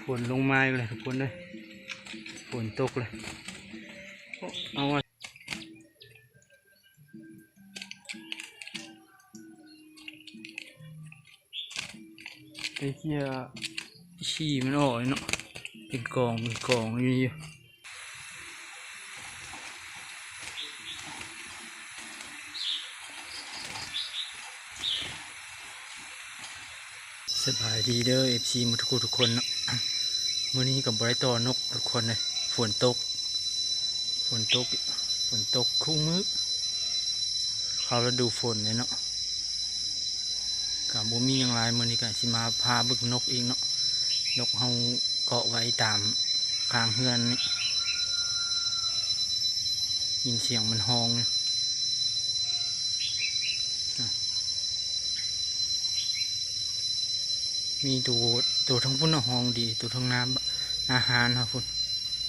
ຝົນລົງມາອີກແລ້ວທຸກຄົນເດີ ຝົນຕົກແລ້ວ ເອົາວ່າ ໄປເຄຍຂີ້ມັນອອກເນາະ ເປັນກອງເປັນກອງຢູ່ນີ້ຢູ່. ສະບາຍດີເດີ ເອັຟຊີ ໝົດທຸກຜູ້ທຸກຄົນເນາະ ມື້ນີ້ກໍບໍ່ໄດ້ຕໍ່ນົກທຸກຄົນເລີຍ ຝົນຕົກ ຝົນຕົກ ຝົນຕົກຄູ່ມື້ ເຂົ້າລະດູຝົນເລີຍເນາະ ກໍບໍ່ມີຫຍັງຫຼາຍ ມື້ນີ້ກໍຊິມາພາເບິ່ງນົກອີກເນາະ ນົກເຮົາເກາະໄວ້ຕາມຂ້າງເຮືອນນີ້ ຍິນສຽງມັນຮ້ອງຢູ່. ມີໂຕ ໂຕທາງພຸ້ນນະຮ້ອງດີ ໂຕທາງໜ້າ ໜ້າຮ້ານເຮົາພຸ້ນ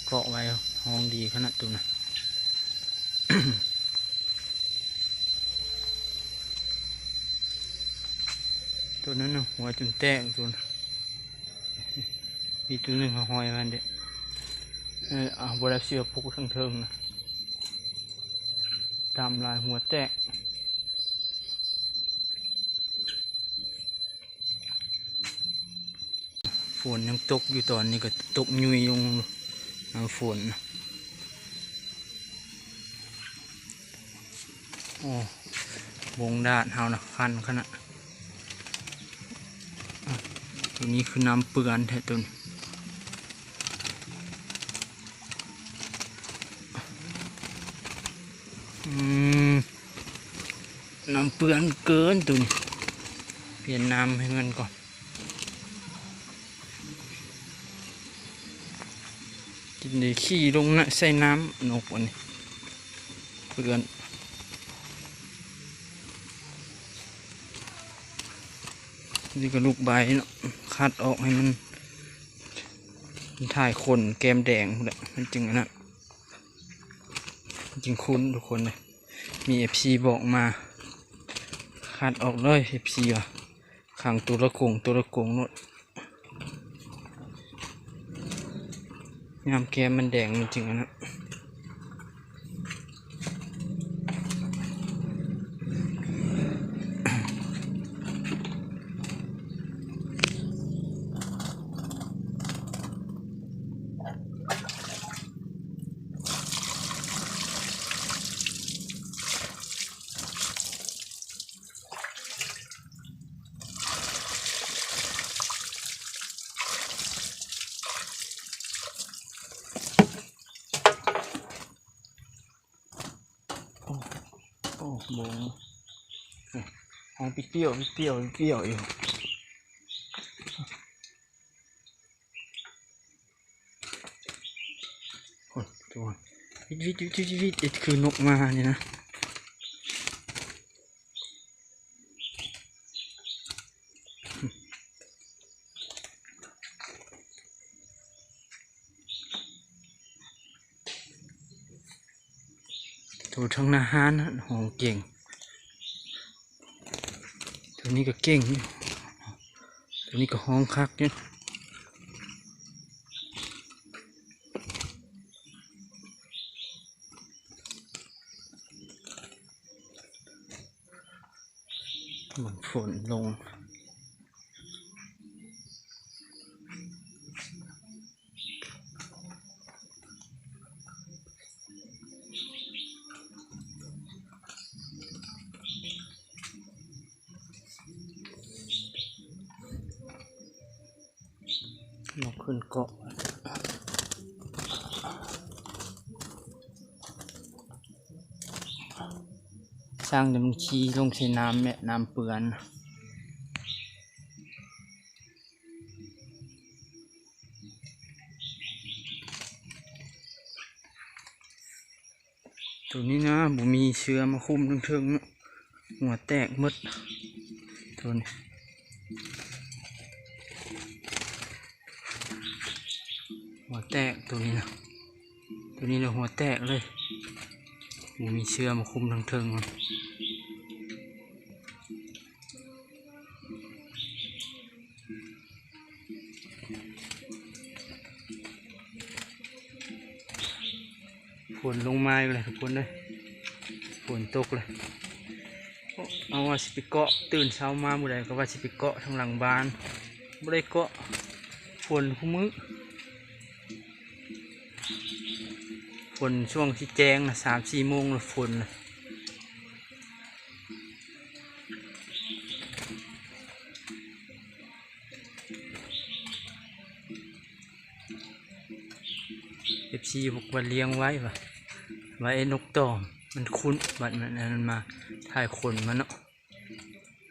ເກາະໄວ້ຮ້ອງດີຂະໜາດໂຕນະ ໂຕນັ້ນນະຫົວຈົນແຕກໂຕນະ ມີໂຕໜຶ່ງເຮົາຫ້ອຍມັນເດ ເອີ ເອົາບໍ່ໄດ້ເຊືອກຜູກທາງເທິງນະ ຕຳຫຼາຍຫົວແຕກ. ຝົນຍັງຕົກຢູ່ ຕອນນີ້ກໍຕົກຫຍຸຍລົງ ນ້ຳຝົນ ໂອ້ ບົງດາດເຮົານະ ຄັນຂະໜາດ ໂຕນີ້ຄືນ້ຳເປື້ອນແທ້ໂຕນີ້ ອືມ ນ້ຳເປື້ອນເກີນໂຕນີ້ ປ່ຽນນ້ຳໃຫ້ມັນກ່ອນ ກິນໄດ້ຂີ້ລົງນະ ໃສ່ນ້ຳນົກອັນນີ້ ເປື້ອນ ນີ້ກໍລູກໃບເນາະ ຄັດອອກໃຫ້ມັນ ມັນຖ່າຍຂົນແກ້ມແດງພຸ້ນແຫຼະ ມັນຈຶ່ງອັນນັ້ນ ມັນຈຶ່ງຂຸ້ນທຸກຄົນເລີຍ ມີເອັຟຊີບອກມາ ຄັດອອກເລີຍ ເອັຟຊີວ່າ ຂັງໂຕລະກົງ ໂຕລະກົງໂລດ ຍາມແກ້ມມັນແດງມັນຈຶ່ງອັນນັ້ນ ໂອ້ ໂອ້ ບົງ ຮ້ອງປິດປ່ຽວ ປິດປ່ຽວ ປິດປ່ຽວຢູ່. ໂອ້ຍ ໂອ້ຍ ວິດ ວິດ ວິດ ວິດ ເຮັດຄືນົກມານີ້ນະ ໂຕທາງໜ້າຮ້ານຫັ້ນຮ້ອງເກັ່ງ. ໂຕນີ້ກໍເກັ່ງຢູ່ ໂຕນີ້ກໍຮ້ອງຄັກຢູ່ ມັນຝົນລົງ. ນົກຂຶ້ນເກາະ ຊ່າງດຳຂີ່ລົງໃສ່ນ້ຳແຫຼະ ນ້ຳເປື້ອນ. ໂຕນີ້ນະ ບໍ່ມີເຊື້ອມາຄຸມເທິງໆ ເນາະ ຫົວແຕກໝົດ ໂຕນີ້ ຫົວແຕກ ໂຕນີ້ນະ ໂຕນີ້ລະຫົວແຕກເລີຍ ບໍ່ມີເຊື້ອມາຄຸມເທິງໆ ມັນ. ຝົນລົງມາອີກແລ້ວທຸກຄົນເອີຍ ຝົນຕົກແລ້ວ. ເອົາວ່າຊິໄປເກາະ ຕື່ນເຊົ້າມາມື້ໃດກໍວ່າຊິໄປເກາະທາງຫຼັງບ້ານ ບໍ່ໄດ້ເກາະ ຝົນຄູ່ມື້. ຝົນຊ່ວງຊິແຈ້ງນະ ສາມສີ່ໂມງລະຝົນນະ. ເອັຟຊີບອກວ່າລ້ຽງໄວ້ວ່າ ວ່າໄອ້ນົກຕໍ່ ມັນຂຸ້ນ ບັດມັນອັນນັ້ນມາ ຖ່າຍຂົນມັນເນາະ.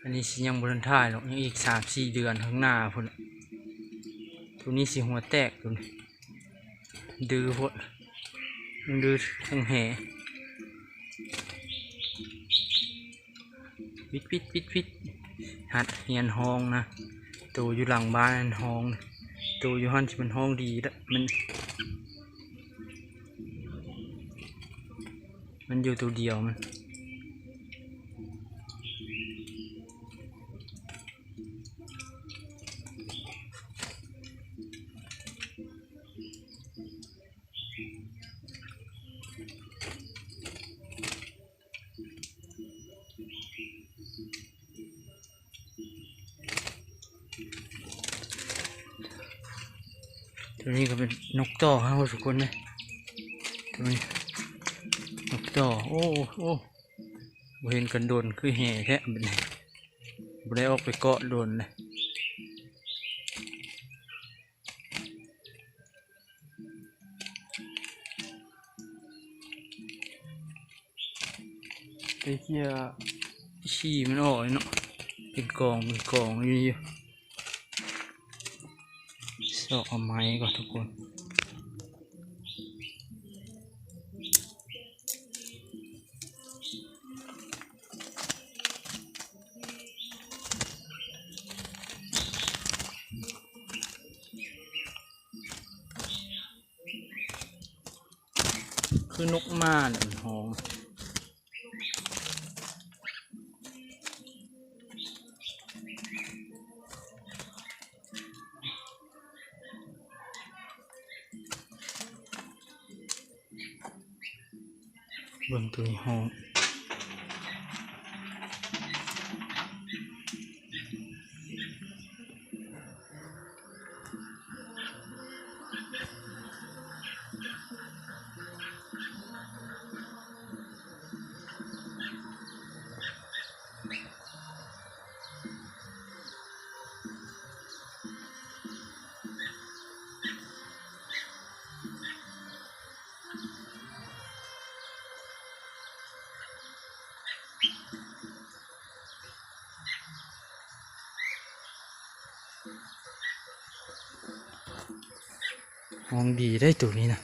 ອັນນີ້ຊິຍັງບໍ່ທັນຖ່າຍດອກ ຍັງອີກສາມສີ່ເດືອນຂ້າງໜ້າພຸ້ນ. ໂຕນີ້ຊິຫົວແຕກ ໂຕນີ້ ດື້ໂພດ ທັງດື້ທັງແຮ. ວິດ ວິດ ວິດ ວິດ ຫັດຮຽນຮ້ອງນະ. ໂຕຢູ່ຫຼັງບ້ານຫັ້ນຮ້ອງ ໂຕຢູ່ຫັ້ນຊິມັນຮ້ອງດີລະ ມັນ ມັນຢູ່ໂຕດຽວມັນ. ໂຕນີ້ກໍເປັນນົກຕໍ່ເຮົາທຸກຄົນເດ້ ໂຕນີ້ນົກຕໍ່. ໂອ້ ໂອ້ ບໍ່ເຫັນກັນດົນ ຄືແຫ່ແທ້ບັດນີ້ ບໍ່ໄດ້ອອກໄປເກາະດົນເດ້. ໄປເຄຍຂີ້ມັນອອກເນາະ ເປັນກອງເປັນກອງຢູ່ນີ້. ຊອກເອົາໄມ້ກ່ອນທຸກຄົນ. ຄືນົກໝາແຫຼະມັນຮ້ອງ. ເບິ່ງໂຕນີ້ຮ້ອງ. ຮ້ອງດີໄດ໋ໂຕນີ້ນະ.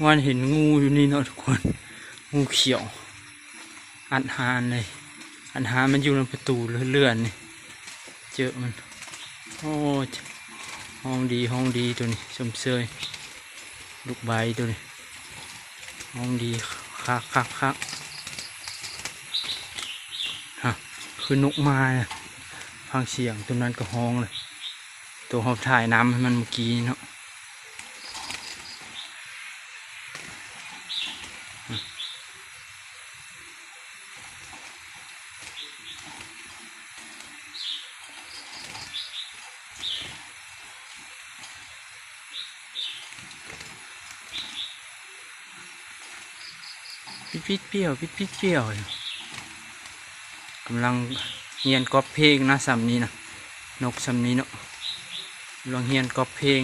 ວ່າເຫັນງູຢູ່ນີ້ເນາະທຸກຄົນ ງູຂຽວອັດຫານເລີຍ ອັດຫານມັນຢູ່ນຳປະຕູເລື່ອນນີ້ ເຈີມັນ. ໂອ້ ຮ້ອງດີ ຮ້ອງດີໂຕນີ້ ຊົມເຊີຍລູກໃບໂຕນີ້ ຮ້ອງດີຄັກໆໆ. ຮະ ຄືນົກໝາ ຟັງສຽງໂຕນັ້ນກໍຮ້ອງເລີຍ ໂຕເຮົາຖ່າຍນ້ຳໃຫ້ມັນມື້ກີ້ນີ້ເນາະ. ປິດໆປ່ຽວ ປິດໆປ່ຽວ ກຳລັງຮຽນກອບເພງນະ ຊ່ຳນີ້ນະ ນົກຊ່ຳນີ້ເນາະ ກຳລັງຮຽນກອບເພງ.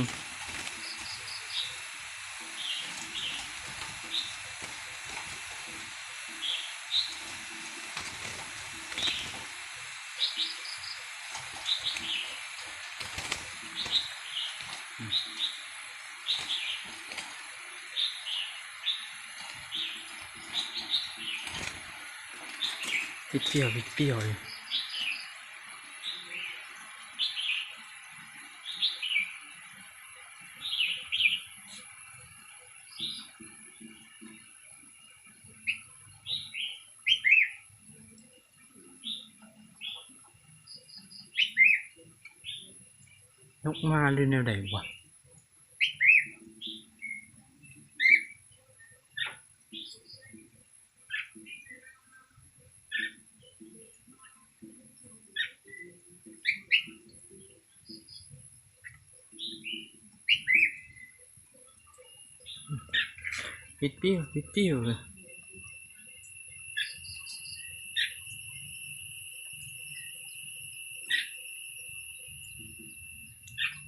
ປິດປ່ຽວ ປິດປ່ຽວເລີຍ. ນົກມາຫຼືແນວໃດວະ? ປິດປິວ ປິດປິວເລີຍ.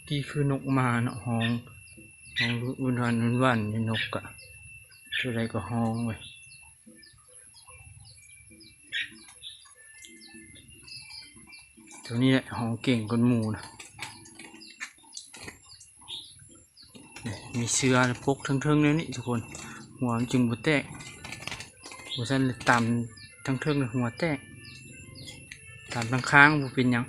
ກີ້ຄືນົກມາເນາະ ຮ້ອງ ຮ້ອງວຸ້ນວານ ວຸ້ນວານຢູ່ ນົກກະ ເທື່ອໃດກໍຮ້ອງເວີຍ. ໂຕນີ້ແຫຼະຮ້ອງເກັ່ງກວ່າໝູ່ນະ. ນີ້ ມີເສື້ອປົກເທິງໆແນວນີ້ທຸກຄົນ ຫົວມັນຈຶ່ງບໍ່ແຕກ. ບໍ່ຊັ້ນຕຳທາງເທິງແລ້ວຫົວແຕກ ຕຳທາງຂ້າງບໍ່ເປັນຫຍັງ.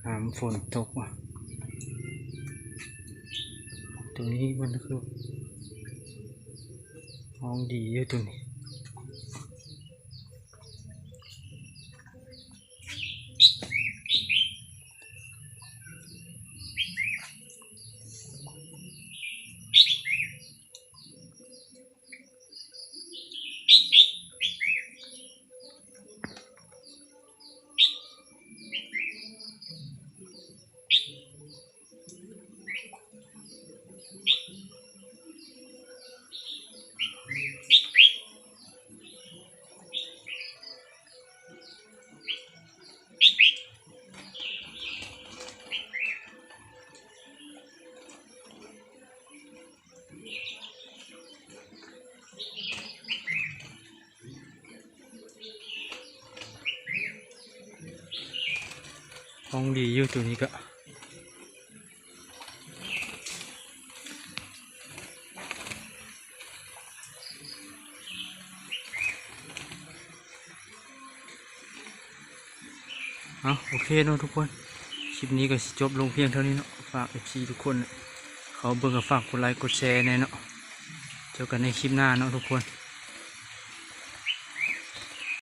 ຫາມຝົນຕົກວ່າ ໂຕນີ້ມັນຄືຮ້ອງດີຢູ່ໂຕນີ້. ຮ້ອງດີຢູ່ໂຕນີ້ກະ. ເອົາ ໂອເຄເນາະທຸກຄົນ ຄລິບນີ້ກໍຊິຈົບລົງພຽງເທົ່ານີ້ເນາະ. ຝາກເອັຟຊີທຸກຄົນເຂົ້າເບິ່ງ ກໍຝາກກົດໄລກົດແຊແດ່ເນາະ. ເຈີກັນໃນຄລິບໜ້າເນາະທຸກຄົນ.